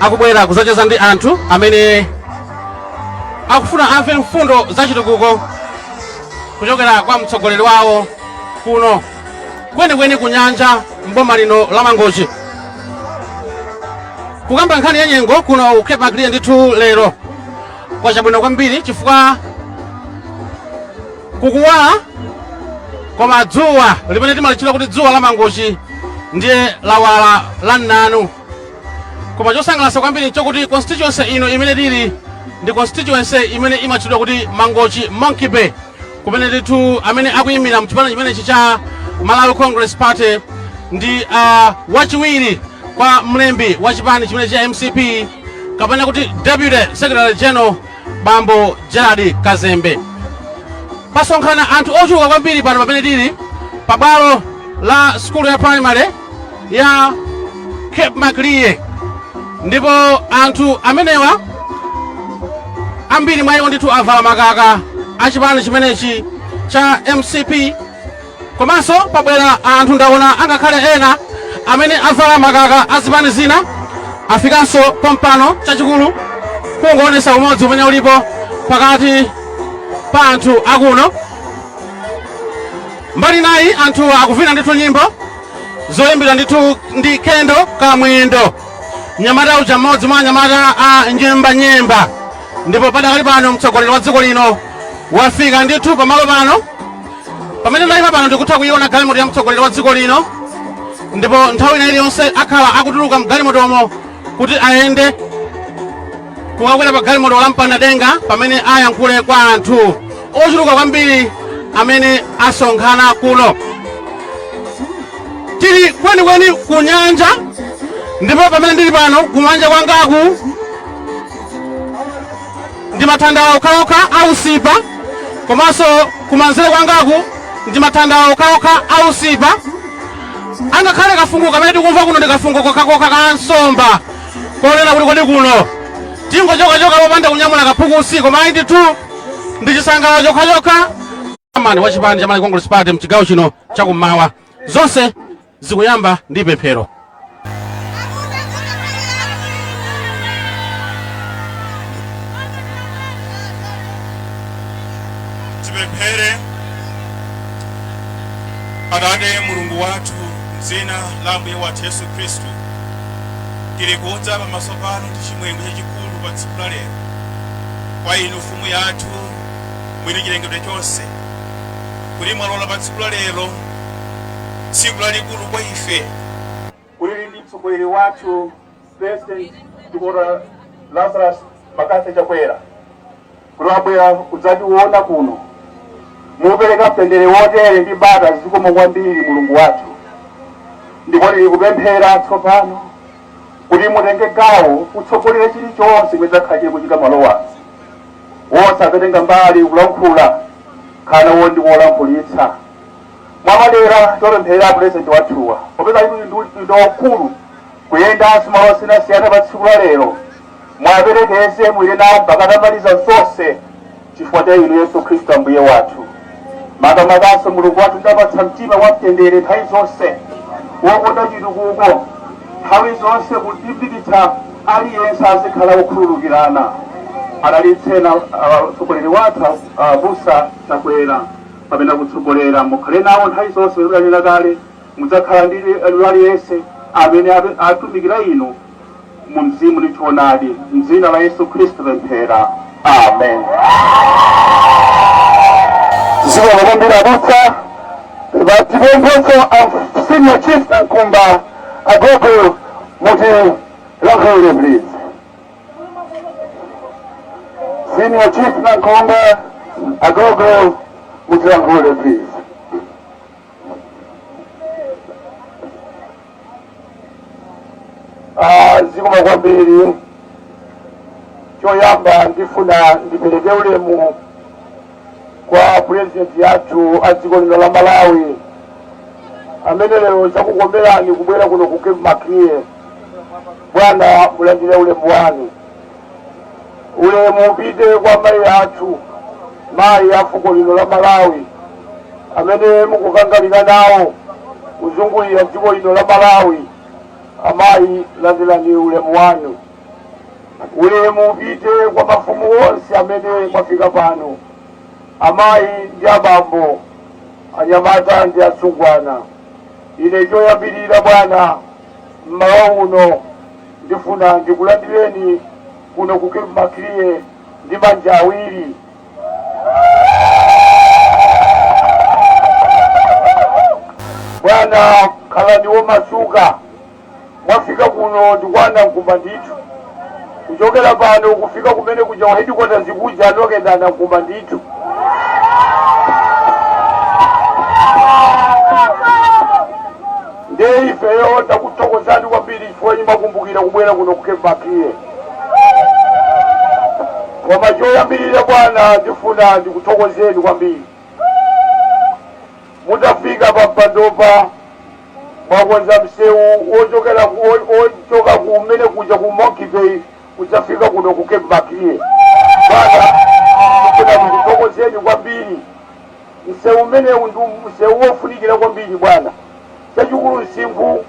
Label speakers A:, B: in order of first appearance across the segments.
A: Akubwera kuzacheza ndi anthu amene akufuna amve mfundo zachitukuko kuchokera kwa mtsogoleri wawo kuno kwenikweni ku Nyanja, mboma lino la Mangochi. Kukamba nkhani ya nyengo kuno ku Cape Maclear, ndithu lero kwachabwino kwambiri chifukwa kukuwala, koma dzuwa limene timalitchula kuti dzuwa la Mangochi ndiye lawala la nnanu. Koma chosangalatsa kwambiri nchokuti constituency ino imene tili ndi constituency imene imatchedwa kuti Mangochi Monkey Bay, kumene ndithu amene akuyimira mchipani chimenechi cha Malawi Congress Party ndi wachiwiri kwa mlembi wa chipani chimene cha MCP, kapena kuti Deputy Secretary General, Bambo Gerald Kazembe. Pasonkhana anthu ochuluka kwambiri pano pamene tili pabwalo la skulu ya primary ya Cape Maclear, ndipo anthu amenewa ambiri mwa iwo ndithu avala makaka a chipani chimenechi cha MCP. Komanso pabwera anthu, ndaona angakhale ena amene avala makaka a zipani zina afikanso pompano. Chachikulu kungoonesa umodzi umene ulipo pakati pa anthu akuno. Mbali nayi anthu akuvina ndithu nyimbo zoyimbidwa ndithu ndi Kendo Kamwendo, mnyamata uja, mmodzi mwa anyamata a nyembanyemba. Ndipo padakali pano mtsogoleri wa dziko lino wafika ndithu pamalo pano. Pamene ndayima pano ndikutha kuiona galimoto ya mtsogoleri wa dziko lino, ndipo nthawi ina iliyonse akhala akutuluka mgalimotomo kuti ayende kukakwera pa galimoto la mpandadenga pamene ayankhule kwa anthu ochuluka kwambiri amene asonkhana kuno. Tili kwenikweni ku nyanja, ndipo pamene ndili pano kumanja kwangaku ndi mathandawa okhaokha ausipa, komanso kumanzere kwangaku ndi mathandawa okhaokha ausipa. Angakhale kafungo kamene tikumva kuno ndi kafungo kokhakokha ka nsomba, konena kuti kodi kuno tingochokachoka popanda kunyamula kaphukusi? Koma ayi ndithu, ndi chisangalalo chokhachokha. Mani wa chipani cha Malawi Congress Party mchigawo chino chakummawa, zonse zikuyamba ndi pemphero.
B: Tipemphere. Atate Mulungu wathu, mdzina la Ambuye wathu Yesu Khristu, tili kudza pamaso panu ndi chimwemwe chachikulu pa tsiku la lero kwa inu mfumu yathu, mwini chilengedwe chonse, kuti mwalola pa tsiku la lero, tsiku lalikulu kwa ife,
C: kuti ndi mtsogoleri wathu President Dr. Lazarus McCarthy Chakwera, kuti wabwera kudzationa kuno, mupereka mtendere wotere ndi bata. Zikomo kwambiri, Mulungu wathu. Ndipo tili kupemphera tsopano kuti mutenge gawo kutsogolera chilichonse chimene chakhala chili kuchita malowa wonse akatenga mbali kulankhula khana wo ndi wolankhulitsa. Mwapadera topempherera President wathuwa, popeza ndi waukulu kuyendanso malo osiyanasiyana pa tsiku la lero, mwaperekeze mwile nawo mpaka tamaliza zonse, chifukwa cha inu Yesu Khristu Ambuye wathu. Makamakaso Mulungu wathu, ndapatsa mtima wa mtendere nthawi zonse, wokonda chitukuko nthawi zonse, kulimbikitsa aliyense azikhala wokhululukirana. Adalitsena mtsogoleri wathu Abusa Chakwera pamene akutsogolera, mukhale nawo nthawi zonse. Pamene kale mudzakhala ndi aliyense amene atumikira inu mu mzimu ndi choonadi. Mdzina la Yesu Khristu pemphera, amen.
D: Zikomo kwambiri, abusa. Tipemphenso a Senior Chief Nankumba, agogo, mutilankhule please. Senior Chief Nankumba, agogo, mutilankhule please.
E: Zikomo kwambiri. Choyamba ndifuna ndipereke ulemu kwa President yathu a dziko lino la Malawi, amene lero zakukomerani kubwera kuno ku Cape Maclear. Bwana, mulandire ulemu wanu. Ulemu upite kwa mayi athu, mayi a fuko lino la Malawi, amene mukukangalika nawo kuzungulira dziko lino la Malawi. Amayi, landirani ulemu wanu. Ulemu upite kwa mafumu onse amene mwafika pano, amayi ndi abambo, anyamata ndi asungwana. Ine choyambirira bwana, mmawa uno ndifuna ndikulandireni kuno ku Cape Maclear ndi manja awiri. Bwana, khalani womasuka. Mwafika kuno ndikwana mkumba ndithu. Kuchokera pano kufika kumene kuja ku headquarters kuja anokendana mkumba ndithu. Ndiye ifeyo takuthokozani kwambiri chifukwa mwakumbukira kubwera kuno ku Cape Maclear. Koma choyambirira bwana, ndifuna ndikuthokozeni kwambiri. Mutafika pa mpandopa mwakonza msewu wochokera wochoka kumene kuja ku Monkey Bay kudzafika kuno ku Cape Maclear. Bwana, ndifuna ndikuthokozeni kwambiri. Msewu umenewu ndi msewu wofunikira kwambiri bwana. Chachikulu msinkhu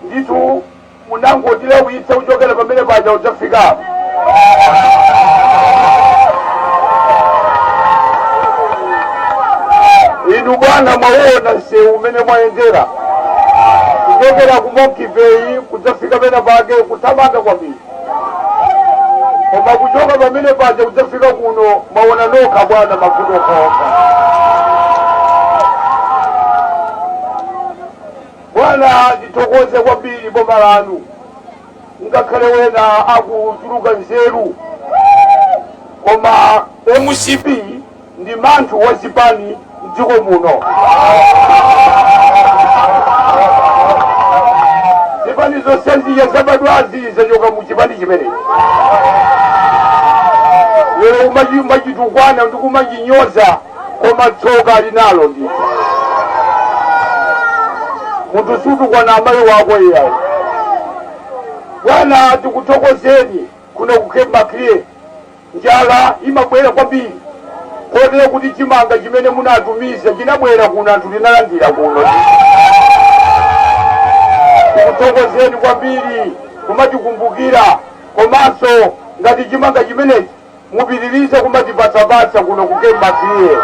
E: ndithu munangotilawitsa kuchokera pamene paja kudzafika apa. Inu bwana, mwaona msewu umene mwayendera kuchokera ku Monkey Bay kudzafika pena pake kuthamanga kwambiri, koma kuchoka pamene paja kudzafika kuno mwaona nokha bwana, mavuto okhaokha. Bwana, ndithokoze kwambiri boma lanu, ngakhale wena akuchuluka nzeru, koma MCP ndi manthu wa zipani mdziko muno. Zipani zonse zija zabadwazi zachoka mu chipani chimenechi. Lero umachitukwana ndi kumachinyoza, koma tsoka linalo ndithu. Munthu sutukwana amayi wako iyayi. Bwana, tikuthokozeni kuno ku Cape Maclear. Njala imabwera kwambiri kotero kuti chimanga chimene munatumiza chinabwera kuno, anthu tinalandira kuno. Tikuthokozeni kwambiri kumatikumbukira, komanso ngati chimanga chimenechi mupitirize kumatipatsapatsa kuno ku Cape Maclear.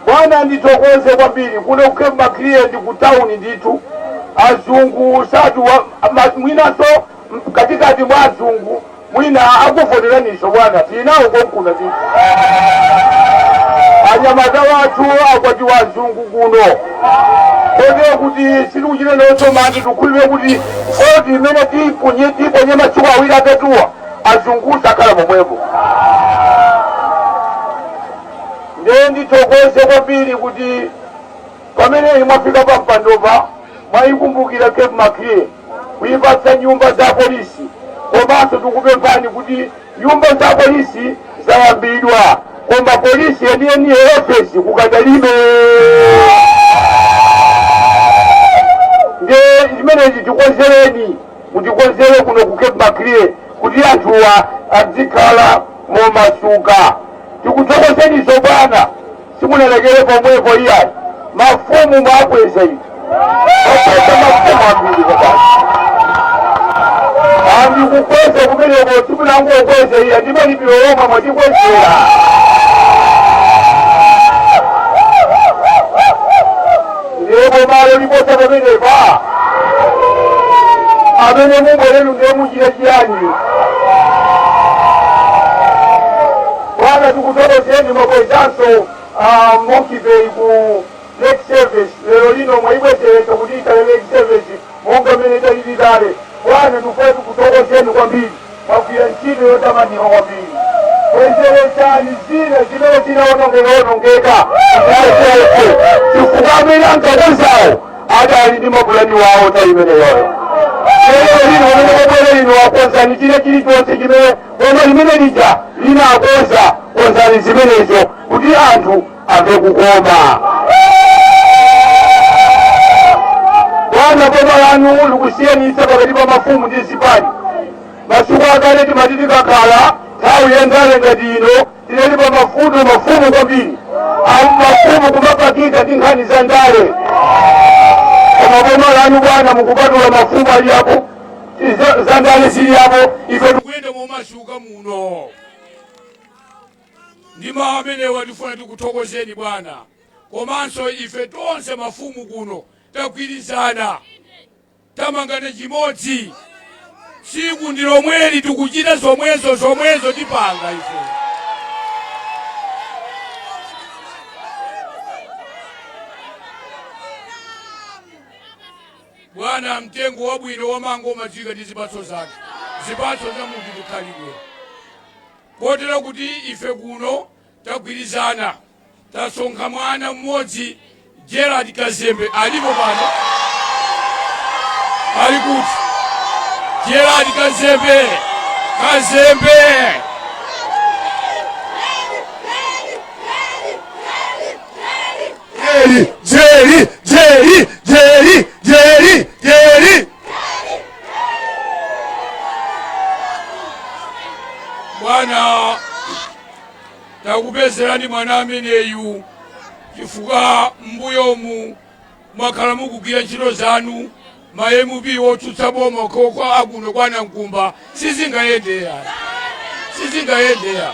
E: Bwana, ndithokoze kwambiri kuno ku Cape Maclear ndi ku tawuni ndithu. Azungu satu mwinanso katikati mwa azungu mwina akuvoteraniso bwana, tili nawo konkuno ndithu. Anyamata wathu akwatiwa azungu kuno, kotero kuti sitikuchita nawonso mantha. Tikukhulupirira kuti voti imene tiponye masiku awiri atatuwa, azungu sakhala momwemo. Ndiye ndithokoze kwambiri kuti pamene mwafika pa mpandopa mwayikumbukira Cape Maclear kuyipatsa nyumba za polisi, komanso tikupemphani kuti nyumba za polisi zayambidwa, koma polisi yeniyeniyo ofesi kukadalibe. Ndiye zimenezi tikonzereni, mutikonzere kuno ku Cape Maclear kuti anthuwa azikhala momasuka. Tikuthokozeniso bwana, simunalekere pomwepo iyayi, mafumu mwakweza iti, mwakweza mafumu ambiri kwabasi. Andikukweza kumeneko simunangokweza iya, ndi malipiro omwe mwatikwezera. Ndiye bomalo liposa pamenepa, amene mubwerenu ndiye muchita chiyani? Bwana, tikuthokozeni, mwakwezanso Monkey Bay ku Lake Service. Lero lino mwayibwezeretsa kuti ikhale Lake Service monga mmene idalili kale. Bwana, tikufuna tikuthokozeni kwambiri, mwagwira ntchito yotamandika kwambiri. Bwezeretsani zina zimene zinaonongeka, chifukwa amene ankakonzawo adali ndi mapulani wawo nthawi imeneyoyo. Lero lino pamene mwabwera ino, akonzani china chilichonse chimene boma limene lija linakonza. Konzani zimenezo kuti anthu amve kukoma. Bwana, boma lanu likusiyanitsa pakati pa mafumu ndi zipani. Masiku akale timati tikakhala nthawi ya ndale ngati ino, tinali pa mavuto mafumu kwambiri, mafumu kumapakika ndi nkhani za ndale. Koma boma lanu bwana, mukupatula mafumu ali apo.
D: Zandale zili apo, ife
F: Kuyenda momasuka muno ndi mawu amenewa, tifuna tikuthokozeni bwana, komanso ife tonse mafumu kuno tagwirizana, tamangana chimodzi. Tsiku ndi lomweli, tikuchita zomwezo zomwezo tipanga ife. Bwana, mtengo wabwino wa mango umadziwika ndi zipatso zake. Zipatso za munthu ndikhalidwe, kotero kuti ife kuno tagwirizana, tasonkha mwana mmodzi, Gerard Kazembe. Alipo pano? Ali kuti Gerard Kazembe? Kazembe.
D: Jerry, Jerry, Jerry, Jerry, Jerry, Jerry.
F: Bwana, takupezerani mwana ameneyu chifukwa mbuyomu mwakhala mukugwira ntchito zanu, ma MP otsutsa boma kwa akuno kwa Nankumba, sizingayendeya, sizingayendeya.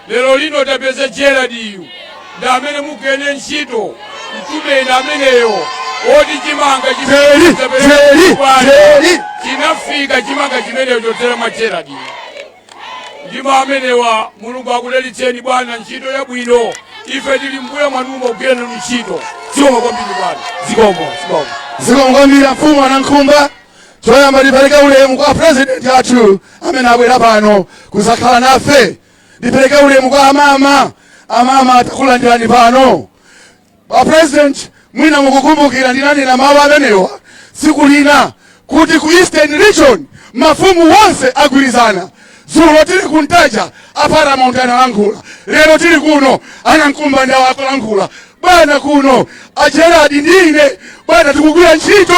F: Lero lino tapeza Gerard iyu, ndi amene mugwire ntchito, mtumeni ameneyo oti chimanga
D: Jerry, Jerry, Jerry.
F: chinafika, chimanga chimeneyo chodzera mwa Gerard. Ndimo amenewa, Mulungu akudalitseni bwana, ntchito yabwino. Ife tili mbuyo mwanumo kugwira nanu ntchito. Zikomo kwambiri bwana, zikomo, zikomo.
D: Zikomo kwambiri, mfumu Anankhumba. Choyamba ndipereke ulemu kwa president athu amene abwera pano kuzakhala nafe. Ndipereke ulemu kwa amama. Amama, takulandirani pano. Pa president, mwina mukukumbukira ndinanena mawu amenewa tsiku lina kuti ku Eastern Region mafumu wonse agwirizana. Dzulo tili kuntaja, a paramount analankhula. Lero tili kuno, Anankhumba ndawo akulankhula. Bwana, kuno a Gerard ndine bwana, tikugwira ntchito.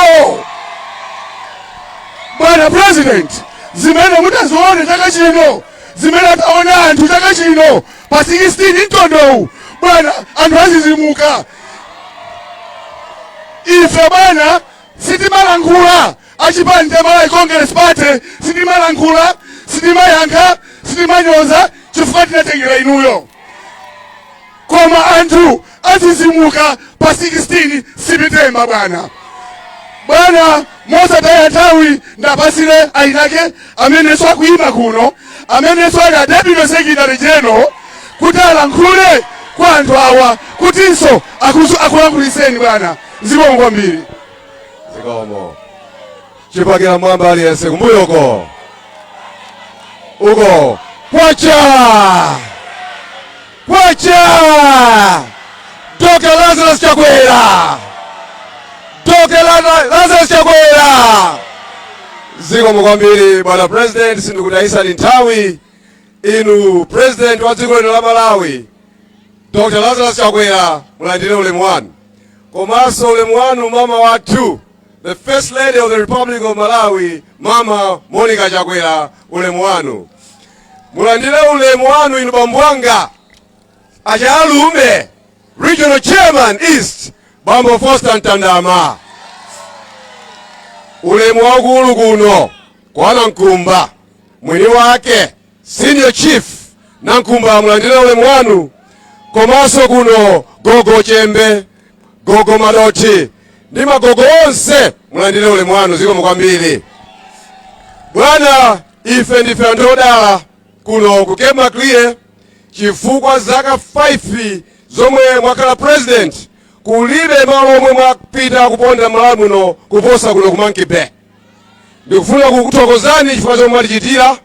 D: Bwana president, zimene mutazione chaka chino, zimene ataona anthu chaka chino pa 16 mtondowu, bwana, anthu azizimuka. Ife bwana sitimalankhula, achipani cha Malawi Congress Party sitimalankhula, sitimayankha, sitimanyoza, chifukwa tinatengera inuyo. Koma anthu azizimuka pa 16 September, bwana. Bwana, mosataya nthawi, ndapasire ainake amenenso akuyima kuno, amenenso ali a deputy secretary general, kuti alankhule kwa anthu awa, kutinso akulankhulitseni bwana. Zikomo kwambiri.
G: Zikomo. Chipakira mwamba aliyense kumbuyoko uko. Kwacha, kwacha! Dr Lazarus Chakwera, Dr Lazarus Chakwera! Zikomo kwambiri, bwana president. Sindikutayisani nthawi. Inu president wa dziko lino la Malawi, Dr Lazarus Chakwera, mulandire ulemu wanu, komanso ulemu wanu mama wathu, the First Lady of the Republic of Malawi, Mama Monica Chakwera, ulemu wanu. Mulandire ulemu wanu inu bambo anga Achalume, regional chairman East, Bambo Foster Ntandama. Ulemu waukulu kuno kwa Nankumba, mwini wake Senior Chief Nankumba, mulandire ulemu wanu. Komanso kuno Gogo Chembe, Gogo Madoti ndi magogo onse, mulandire ulemu wanu. Zikomo kwambiri, bwana. Ife ndife anthu odala kuno ku Cape Maclear, chifukwa zaka 5 zomwe mwakhala president, kulibe malo omwe mwapita kuponda Malawi muno kuposa kuno ku Monkey Bay. Ndikufuna kukuthokozani chifukwa chomwe mwatichitira.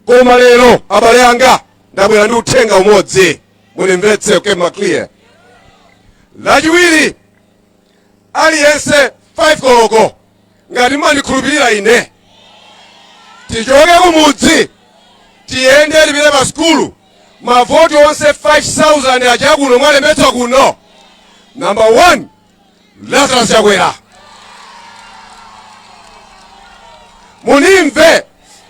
G: Koma lero, abale anga, ndabwera ndi uthenga umodzi, mundimvetse. Cape Maclear, Lachiwiri, aliyense 5 koloko, ngati mmandikhulupirira ine, tichoke kumudzi, tiyende, tipite pa sukulu. Mavoti onse 5000 achakuno mwalembetsa kuno, number 1 Lazarus Chakwera. Munimve,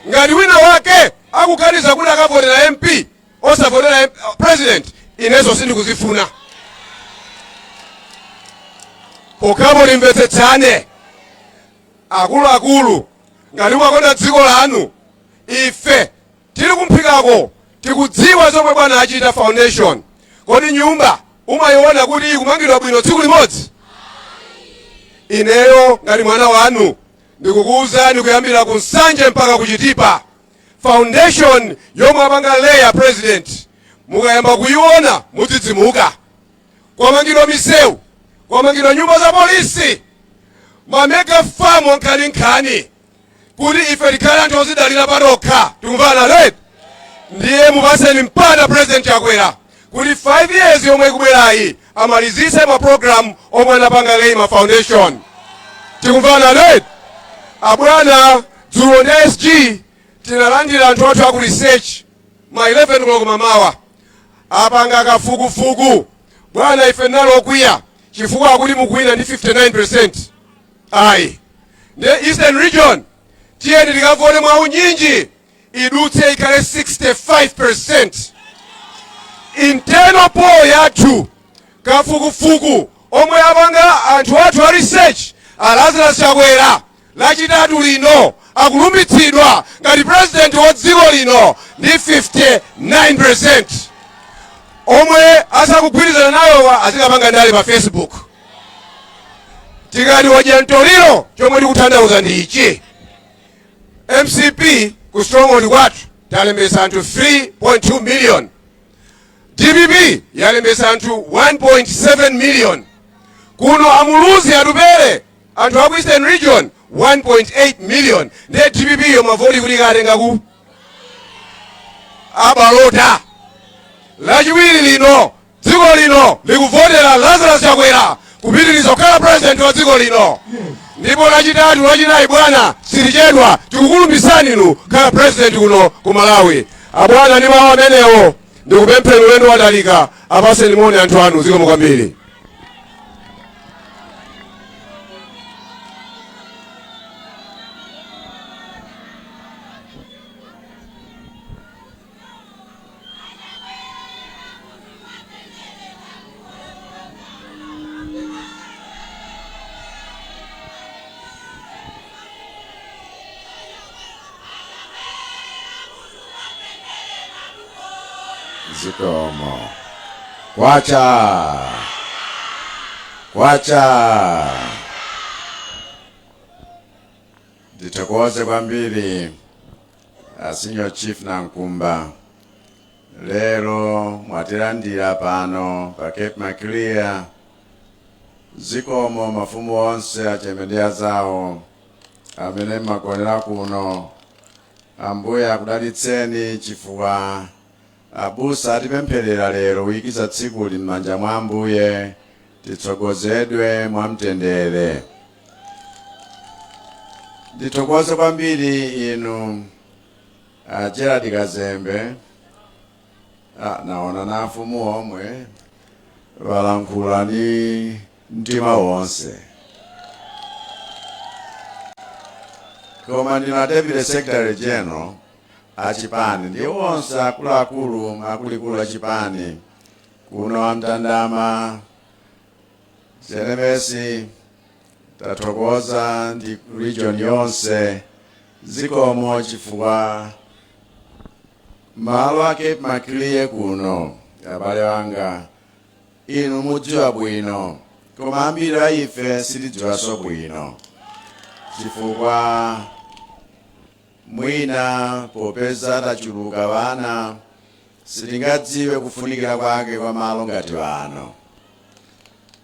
G: ngati wina wake akuganiza kuti akavotera MP osavotera president, inenso sindikuzifuna. Pokhapo timvetsetsane, akuluakulu. Ngati mumakonda dziko lanu, ife tili kumphikako tikudziwa zomwe bwana achita foundation. Kodi nyumba umayiona kuti ikumangidwa bwino tsiku limodzi? Ineyo ngati mwana wanu ndikukuwuzani, kuyambira ku Nsanje mpaka ku Chitipa, foundation yomwe apanga lay a president, mukayamba kuyiona mudzidzimuka. Kwamangidwa misewu, kwamangidwa nyumba za polisi, ma mega farm ankhaninkhani, kuti ife tikhale anthu ozidalira patokha. Tikumvana right? Ndiye mupaseni mpata President Chakwera kuti 5 years yomwe ikubwerayi amalizise ma program omwe anapanga lay ma foundation. Tikumvana right? Abwana, dzulo ndi SG tinalandira anthu athu aku research ma 11 koloko mamawa, apanga kafukufuku. Bwana, ife tinali okwiya chifukwa akuti mukuwina ndi 59%. Ayi, ndi Eastern Region tiyeni tikavote mwaunyinji, idutse ikhale 65%. Internal poll yathu, kafukufuku omwe apanga anthu athu a research, a Lazarus Chakwera Lachitatu lino akulumbitsidwa ngati president wa dziko lino ndi 59%. Omwe asakugwirizana nayowa azikapanga ndale pa Facebook. Tikati wadya mtoliro, chomwe tikutanthauza ndi ichi: MCP ku stronghold kwathu talembesa anthu 3.2 million, DPP yalembesa anthu 1.7 million, kuno amuluzi Atupele anthu aku Eastern Region 1.8 million. Ndiye DPP yo mavoti kuti ikatenga ku abalota. Lachiwiri lino dziko lino likuvotera Lazarus Chakwera kupitiriza kukhala president wa dziko lino, ndipo Lachitatu, Lachinayi, bwana, silichedwa, tikukulumbisani inu kukhala president kuno ku Malawi. Abwana, ndi mawu amenewo ndikupempheni, ulendo watalika, apaseni moni anthu anu. Zikomo kwambiri.
H: Zikomo. Kwacha kwacha. Ndithokoze kwambiri a Senior Chief Nankumba, lero mwatilandira pano pa Cape Maclear. Zikomo mafumu onse achembe ndi azawo amene mmagonera kuno. Ambuye akudalitseni, chifukwa abusa atipempherera lero kuyikiza tsikuli m'manja mwa Ambuye, titsogozedwe mwamtendere. Ndithokoze kwambiri inu Gerald Kazembe. Naona na afumu omwe valankhula ni mtima wonse, koma ndina deputy secretary general achipani ndi onse akuluakulu akuluakulu achipani kuno, amtandama Chelemesi, tathokoza ndi region yonse. Zikomo, chifukwa malo a Cape Maclear kuno, abale anga, inu mudziwa bwino, koma ambiri a ife sitidziwanso bwino, chifukwa mwina popeza tachuluka vana, sitingadziwe kufunikira kwake kwa malo ngati ano.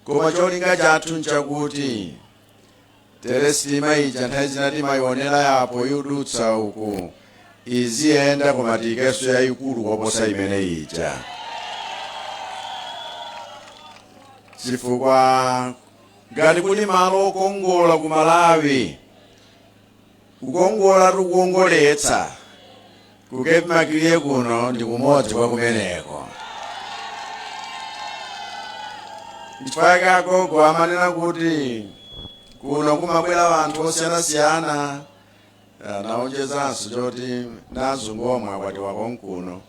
H: Koma cholinga chathu nchakuti tere sitima ija nthawi zina timayionera yapo yudutsa uku iziyenda, koma tiikenso yayikulu koposa imene ija, chifukwa ngati kuli malo okongola ku Malawi, kukongola tikukongoletsa ku Cape Maclear kuno ndi kumodzi kwa kumeneko. Nchifukwa agogo amanena kuti kuno kumabwera anthu osiyanasiyana, naonjezanso choti nazungu omwe akwatiwa konkuno.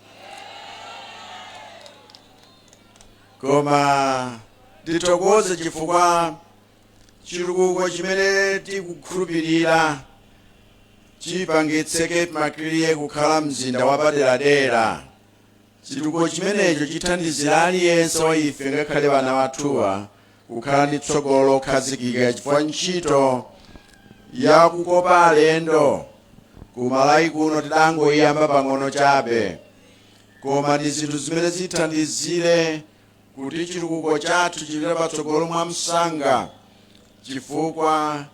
H: Koma tithokoze chifukwa chitukuko chimene tikukhulupirira Chipangitse Cape Maclear kukhala mzinda wapaderadera. Chitukuko chimenecho chithandizira aliyense wa ife, ngakhale vana wathuwa, kukhala ndi tsogolo lokhazikika, chifukwa ntchito ya kukopa alendo ku Malawi kuno tidangoyamba pang'ono chabe, koma ndi zinthu zimene zithandizire kuti chitukuko chathu chipite patsogolo mwa msanga, chifukwa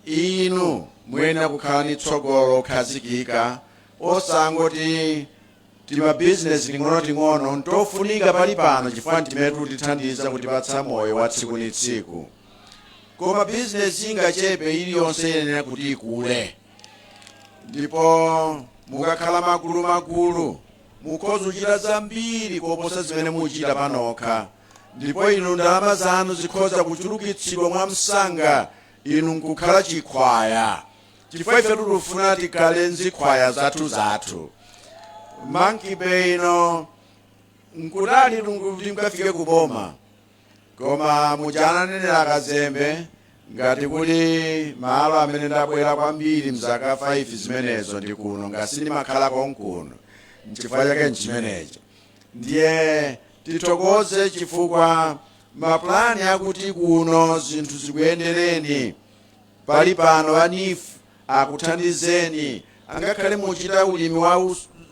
H: inu muyenera kukhala ndi tsogolo lokhazikika, osangoti timabizinesi ting'onoting'ono. Ntofunika pali pano chifukwa ndimene tutithandiza kutipatsa moyo wa tsiku ndi tsiku, koma bizinesi ingachepe iliyonse iyenera kuti ikule. Ndipo mukakhala magulu magulu, mukhoza kuchita zambiri koposa zimene muchita panokha, ndipo inu ndalama zanu zikhoza kuchulukitsidwa mwa msanga, inu nkukhala chikhwaya, chifukwa ife tikufuna tikhale nzikhwaya zathu zathu. Monkey Bay ino nkutali kuti mukafike kuboma, koma mujananenera kazembe ngati kuli malo amene ndabwera kwambiri mzaka 5 zimenezo ndi kuno, ngasi ndimakhala konkuno, nchifukwa chake nchimenecho. Ndiye tithokoze chifukwa mapulani akuti kuno zinthu zikuyendereni pali pano, a NEEF akuthandizeni, angakhale muchita ulimi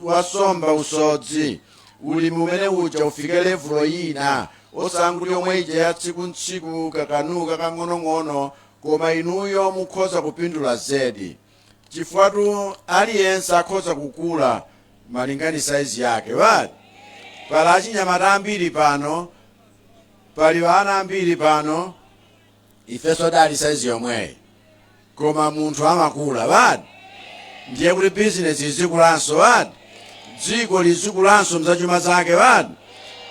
H: wa somba, usodzi, ulimi umene uja ufike level ina, osanguti yomwe ija ya tsiku ntsiku kakanuka kang'onong'ono, koma inuyo mukhoza kupindula zedi, chifukwa aliyense akhoza kukula malinga ndi saizi yake. Wati pali achinyamata ambiri pano, pali ana ambiri pano, ifenso dali saizi yomweyi, koma munthu amakula wati, ndiye kuti bizinesi izikulanso wati, dziko lizikulanso mzachuma zake wati,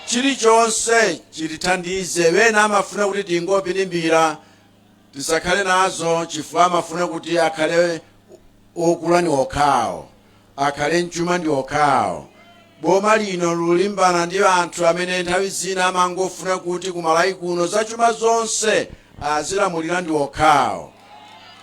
H: chilichonse chitithandize. Wena amafuna kuti tingopinimbira, tisakhale nazo, chifukwa amafuna kuti akhale okula ndi okhawo, akhale mchuma ndi okhawo. Boma lino lulimbana ndi anthu amene nthawi zina amangofuna kuti kumalawi kuno zachuma zonse azilamulira ndi okhawo,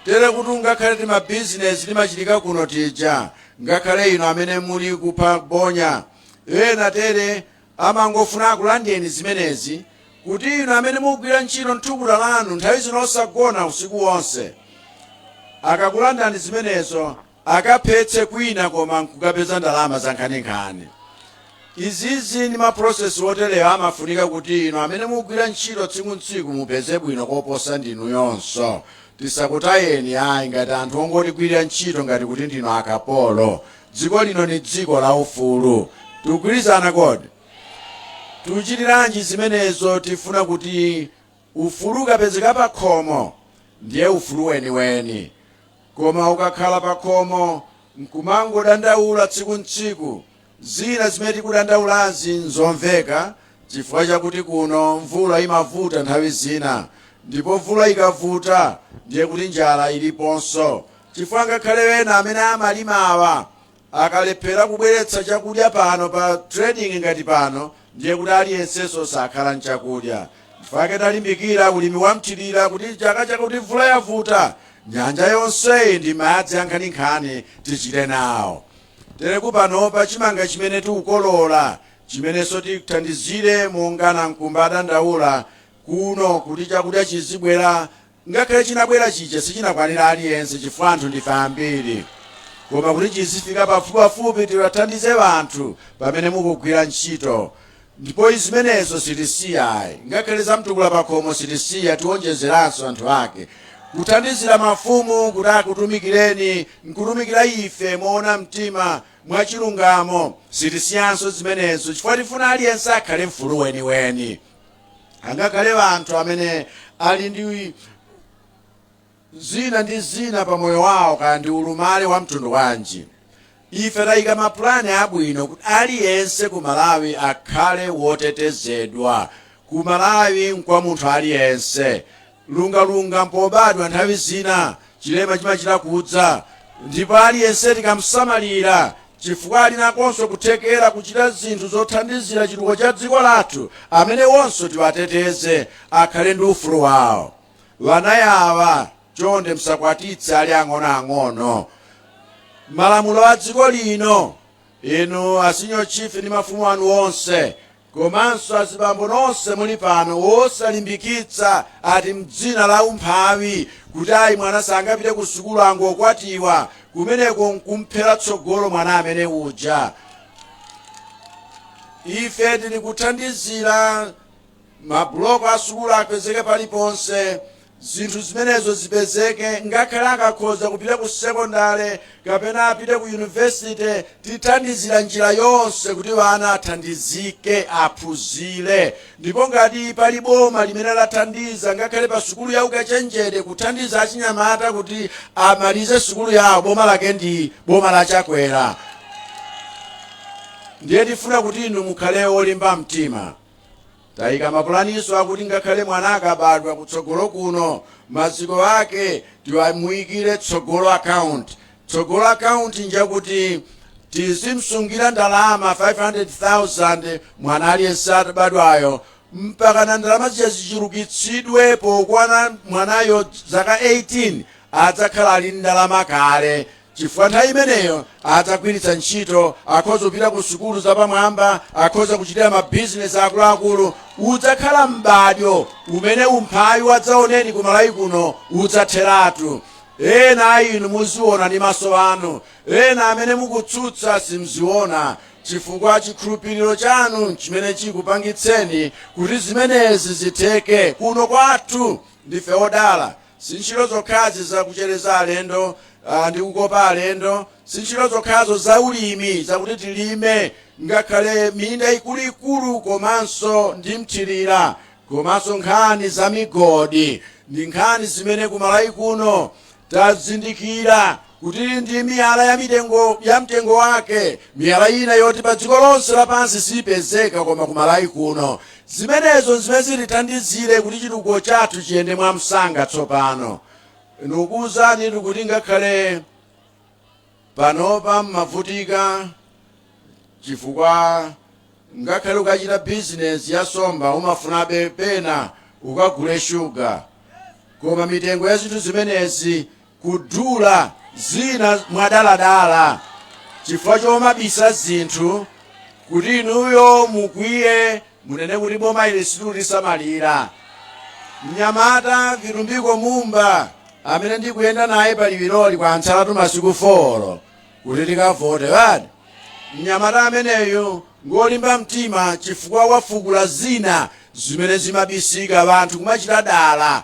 H: tere kuti ngakhale timabizinesi timachitika kuno tija, ngakhale ino amene muli kupha bonya ena tere amangofuna akulandeni zimenezi, kuti inu amene mugwira ntchito mthukuta lanu nthawi zino osagona usiku wonse, akakulandani zimenezo akaphetse kwina, koma nkukapeza ndalama za nkhaninkhani. Izizi ndi ma process oterewa amafunika kuti inu amene mugwira ntchito tsiku ntsiku mupeze bwino koposa ndinu yonso. Tisakutayeni ayi ngati anthu ongotigwirira ntchito ngati kuti ndinu akapolo. Dziko lino ni dziko la ufulu. Tikugwirizana kodi? Tikuchitiranji zimenezo? Tifuna kuti ufulu ukapezeka pa khomo ndiye ufulu weniweni, koma ukakhala pa khomo nkumangodandaula tsiku ntsiku, zina zimene tikudandaulazi nzomveka, chifukwa chakuti kuno mvula imavuta nthawi zina, ndipo mvula ikavuta ndiye kuti njala iliponso, chifukwa ngakhale wena amene amalimawa akalephera kubweretsa chakudya pano pa trading ngati pano, ndiye kuti aliyensenso sakhala nchakudya. Chifukwa talimbikira ulimi wamthirira kuti chaka chakuti mvula yavuta, nyanja yonseyi ndi madzi ankhaninkhani, tichite nawo. Tere kupanopa chimanga chimene tikukolola, chimenenso tithandizire monga Nankumba adandaula kuno kuti chakudya chizibwera, ngakhale chinabwera chija sichinakwanira aliyense chifukwa anthu ndife ambiri, koma kuti chizifika pafupipafupi, tiwathandize anthu pamene mukugwira ntchito. Ndipo izimenezo sitisiyayi, ngakhale zamtukula pakhomo sitisiya, tionjezeranso anthu ake kuthandizira mafumu kuti akutumikireni nkutumikira ife moona mtima mwachilungamo. Sitisiyanso zimenezo chifukwa tifuna aliyense akhale mfulu weniweni, angakhale anthu amene ali ndi zina ndi zina pa moyo wawo, kaya ndi ulumale wa mtundu wanji. Ife tayika mapulani abwino kuti aliyense ku Malawi akhale wotetezedwa. Ku Malawi nkwa munthu aliyense. Lungalunga mpobadwa, nthawi zina chilema chimachita kudza, ndipo aliyense tikamsamalira chifukwa ali nakonso kuthekera kuchita zinthu zothandizira chitukuko cha dziko lathu, amene wonso tiwateteze, akhale ndi ufulu wawo. Vana yawa chonde msakwatitse ali ang'onoang'ono. Malamulo a dziko lino, inu a senior chief ndi mafumu anu onse komanso azibambo nonse muli pano, wosalimbikitsa ati mdzina la umphawi kuti ayi, mwana sangapite ku sukulu, angokwatiwa. Kumeneko nkumphera tsogolo mwana amene uja. Ife tili kuthandizira mabuloko a sukulu apezeke paliponse, zinthu zimenezo zipezeke. Ngakhale akakhoza kupita ku sekondale kapena apite ku yunivesite, tithandizira njira yonse kuti vana athandizike, aphunzire. Ndipo ngati pali boma limene lathandiza ngakhale pa sukulu ya ukachenjede, kuthandiza achinyamata kuti amalize sukulu yawo, boma lake ndi boma la Chakwera. Ndiye tifuna kuti inu mukhale olimba mtima. Tayika mapulaniso akuti ngakhale mwana akabadwa kutsogolo kuno, maziko ake tiwamuyikire Tsogolo Account. Tsogolo Account njakuti tizimsungira ndalama 500,000 mwana aliyense atabadwayo, mpaka na ndalama zija zichulukitsidwe. Pokwana mwanayo zaka 18 adzakhala ali ndalama kale, chifukwa nthawi imeneyo adzagwiritsa ntchito, akhoza kupita ku sukulu zapamwamba, akhoza kuchitira mabizinesi akuluakulu. Udzakhala m'badwo umene umphawi wadzaoneni ku Malawi kuno udzatheratu. Ena a inu muziona ndi maso anu, ena amene mukutsutsa simziona, chifukwa chikhulupiriro chanu chimene chikupangitseni kuti zimenezi zitheke. Kuno kwathu ndife odala. Si ntchito zokhazi zakuchereza alendo ndi kukopa alendo, si ntchito zokhazo za ulimi, zakuti tilime ngakhale minda ikuluikulu komanso ndi mthirira, komanso nkhani za migodi ndi nkhani zimene kumalawi kuno tazindikira kuti ndi miyala ya mitengo ya mtengo wake, miyala ina yoti pa dziko lonse lapansi sipezeka koma kumalawi kuno. Zimenezo zimene zitithandizire kuti chitukuko chathu chiyende mwamsanga. Tsopano ndikukuwuzani kuti ngakhale panopa mmavutika, chifukwa ngakhale ukachita bizinesi ya somba umafunabe pena ukagule shuga, koma mitengo ya zinthu zimenezi kudula zina mwadaladala chifukwa chomabisa zinthu kuti inuyo mukwiye, munene kuti boma ili silikusamalira. Mnyamata Vitumbiko Mumba amene ndikuyenda naye paliwiroli, kwatsalatu masiku 4 kuti tikavote wadi, mnyamata ameneyu ngolimba mtima chifukwa wafukula zina zimene zimabisika. Anthu kumachita dala,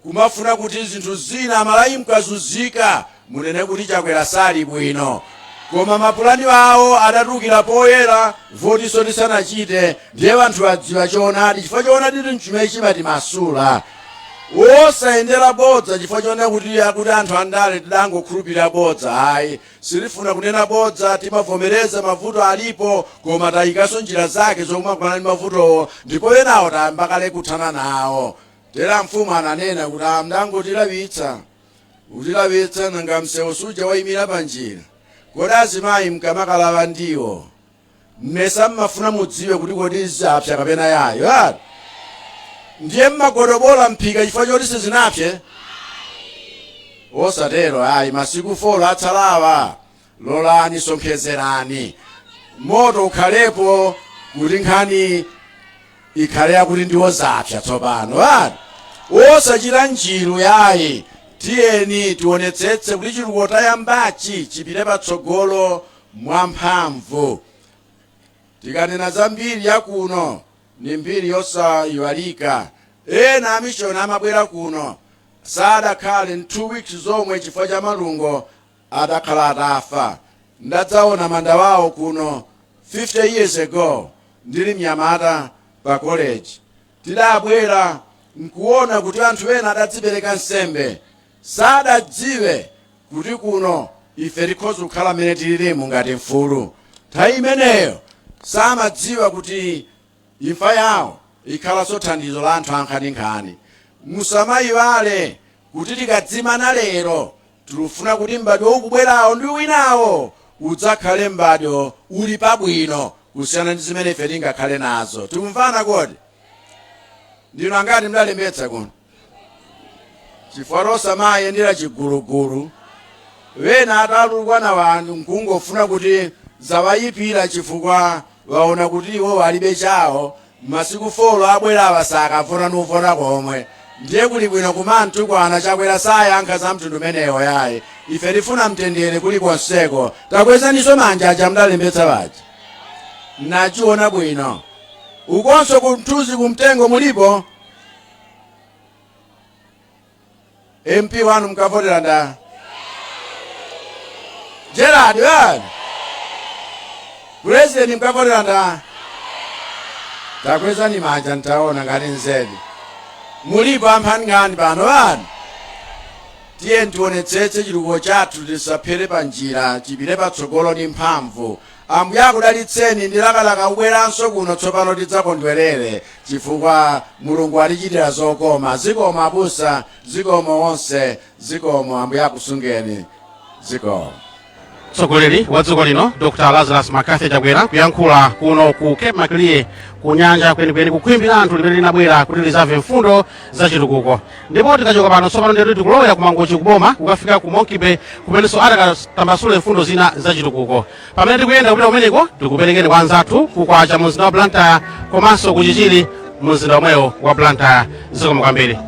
H: kumafuna kuti zinthu zina Amalawi mkazunzika munene kuti Chakwera sali bwino, koma mapulani awo adatulukira poyera votiso tisanachite. Ndiye anthu adziwa choonadi, chifukwa choonadi nchimene chimatimasula. Wosayendera bodza chifukwa choona kuti akuti anthu andale tidangokhulupirira bodza, ayi, sitifuna kunena bodza. Timavomereza mavuto alipo, koma tayikanso njira zake zokumakumana ndi mavutowo, ndipo enawo tayamba kale kuthana nawo. Tera mfumu ananena kuti amdangotilawitsa utilawitsa, nanga msewu suja wayimira panjira? Kodi azimayi mkamakalawa ndiwo mmesa mmafuna mudziwe kuti kodi zapsa kapena yayo ati? Ndiye mmagodobola mphika chifukwa choti sizinapse? Osatero ayi. Masiku 4 atsalawa, lolani, sonkhezerani moto ukhalepo kuti nkhani ikhale yakuti ndiwo zapsa tsopano ati. Osachita njiru yayi. Tiyeni tionetsetse kuti chitukuko tayambachi chipite patsogolo mwamphamvu. Tikanena za mbiri yakuno, ni mbiri yosayiwalika. Ena amishoni amabwera kuno sadakhale 2 weeks zomwe, chifukwa cha malungo adakhala atafa. Ndadzaona manda wawo kuno 50 years ago, ndili mnyamata pa college. Tidabwera nkuona kuti anthu ena adadzipereka nsembe, sadadziwe kuti kuno ife tikhoza kukhala mmene tililimu ngati mfulu. Nthawi imeneyo samadziwa kuti imfa yawo ikhalanso thandizo la anthu ankhaninkhani. Musamayiwale kuti tikadzimana lero, tikufuna kuti m'badwo ukubwerawo ndi winawo udzakhale m'badwo uli pabwino kusiyana ndi zimene ife tingakhale nazo. Tikumvana kodi? Ndinu angati mdalembetsa kuno? Chifukwa tosamayendera chigulugulu. Wena atatukwana wanthu nkungofuna kuti zawayipira chifukwa waona kuti iwo alibe chawo, masiku folo abwerawa sakavota nuvota komwe. Ndiye kuli bwino kumantukwana. Chakwera sayankha za mtundu umenewo yayi. Ife tifuna mtendere kulikonseko. Takwezaniso manja aja mudalembetsa paja. Nachiona bwino ukonso kunthuzi kumtengo mulipo. MP wanu mkavotera nda Gerald wani, president mkavotera nda? Takwezani manja ntaona ngati nzedi mulipo amphangani pano wani. Tiye tionetsetse chitukuko chathu tisaphere pa njira, chipite patsogolo ndi mphamvu. Ambuye akudalitseni. Ndilakalaka kubweranso kuno tsopano tidzakondwerere chifukwa Mulungu atichitira zokoma. Zikomo abusa, zikomo onse, zikomo. Ambuye akusungeni, zikomo.
A: Mtsogoleri wa dziko lino Dr Lazarus McCarthy Chakwera kuyankhula kuno ku Cape Maclear, ku nyanja kwenikweni, kukhwimbi la anthu limene linabwera kuti lizamve mfundo za chitukuko. Ndipo tikachoka pano tsopano ndetu tikulowera ku Mangochi kuboma, kukafika ku Monkey Bay kumenenso atakatambasule mfundo zina za chitukuko. Pamene tikuyenda kupita kumeneko, tikuperekeni kwa anzathu kukwacha mu mzinda wa Blantyre komanso kuchichiri mu mzinda omwewo wa Blantyre. Zikomo kwambiri.